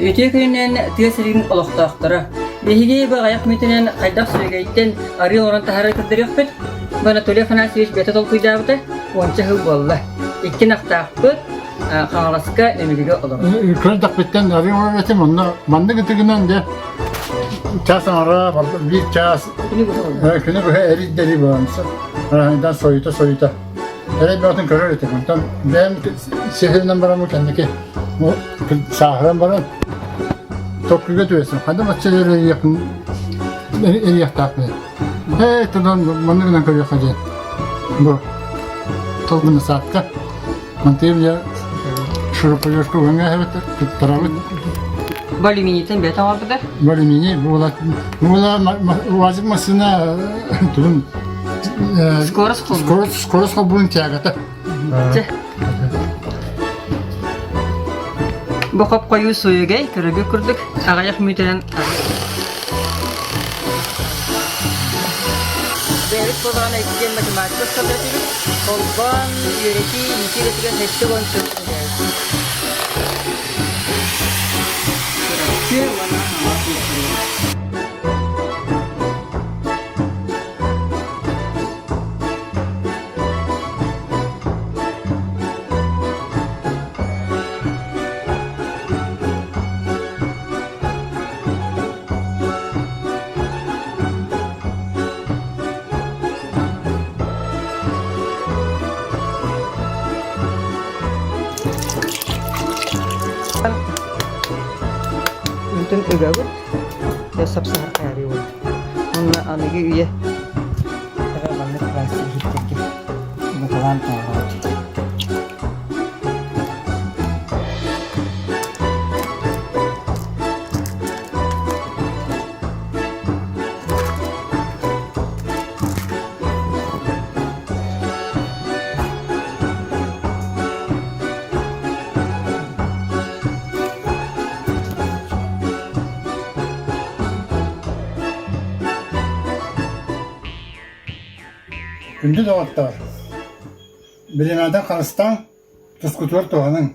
Үтүө күнүнэн тыа сирин олохтоохторо! Биһиги бу аҕыйах мүнүүтэнэн хайдах сүөгэйтэн арыы оҥорон таһаарары көрдөрүөхпүт. Бу Анатолий Афанасьевич бэйэтэ толкуйдаабыта уонча сыл буолла. Икки ынахтаахпыт, Хаҥаласка Нөмүгүгэ олоробут. Көрдөкпүттэн арыы оҥорор этим, онно маннык ытыгынан дьэ час аҥара, биир чаас Күнү быһа күнү быһа эрий-дэрий буолан сойута-сойута Эрэй бөҕөтүн көрөр этим. Онтон бэйэм сиһилинэн бараммын кэнники сааһыран баран токкуга түбэстим. Ханна бачча эрийиэхпин эрийиэхтээхпин. Ээ, тунан манныгынан көрүөххэ диэн. Бу толгуна саатка. Мантыым я шуруповертка уган туттарабыт. Бу алюминийтан бэйэтэ оҥорбута? Бу алюминий, бу була УАЗик массыына тугун Скорость холбуур. Скорость холбуурун тягата. Бу хоп-хойуу суйугай, көрөгү курдук, аҕыйах мүнүүтэнэн Бэйэбит буолаҕына иккиэн математика усталар этибит. Холбоон, үөрэтии, иитии үлэтигэр 70 сыл үлэлээбиппит. Чурапчы уонна Хаҥалас улуустарыгар. Бүтүн ыгабыт, сапсаһар хайарыы Уонна аныгы үйэ маннык пластик иһиттэргэ буталаан оҥоробут. Күндү доҕоттоор, билимэтэ харыстааҥ, тускутугар туһаныҥ.